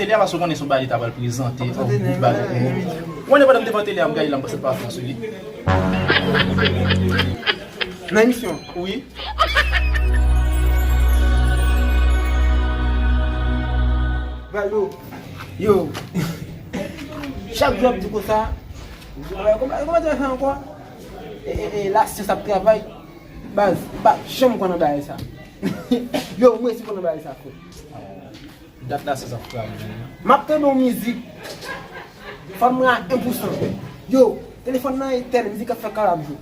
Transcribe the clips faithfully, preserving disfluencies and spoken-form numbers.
tele a, paske w konnen se yon bagay li ta pral prezante, yon bout bagay pou nou. Ou konnen pandan m devan tele a, m gade la, m pase pafen sou li. Nan emisyon? Wi. Valo. Yo. Chak jou ap di konsa. Kòman, kòman, kòman te fè ankò? E, e, e, lasyans ap travay. Baz, m pa janm konn nan bagay sa. Yo, mwen si konn nan bagay sa, frè. Dat la se sa frè m. M ap tande yon mizik. Fò m ra en pou san. Yo, telefòn nan etèn, mizik ap fè kalab yo.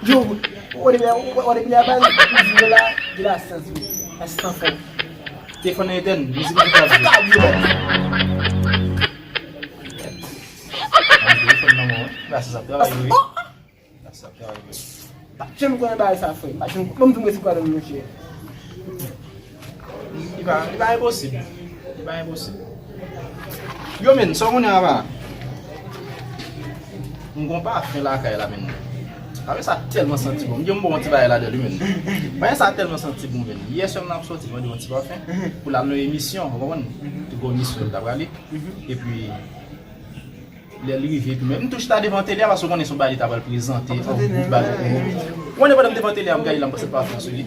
Yo, ou depi la, ou depi la baz, mizik la, de la sans wi. Asistan fò. Telefòn nan etèn, mizik ap fè kalab yo. Telefòn nan mwen, la se sa travay wi. Sa k te rive. Pa t janm konnen bagay sa, frè. Pa t janm, ban m di w mwen se kwa dan monchè. Li pa, li pa enposib. Li pa enposib. Yo, men, sa w konnen apa? M gon pafen lakay la, men. Pafen sa tèlman santi bon. M di w m bon yon ti bagay ladan li, men. Pafen sa tèlman santi bon, men. Yè sèlman n ap sòti, mande yon ti pafen. Pou l al nan emisyon, w konprann? Te gon emisyon l t ap prale. Epi, Lè l rive, epi menm m tou chita devan tele a, paske w konnen se yon bagay li ta pral prezante, yon bout bagay pou nou. Ou konnen pandan m devan tele a, m gade la, m pase pafen sou li.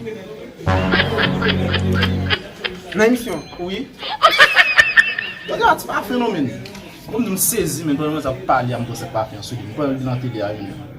Nan emisyon? Wi. Gade yon ti pafen non, men. Bon, m sezi, men, pandan mwen ap pale a, m pase pafen sou li. M pran l nan tele a, men.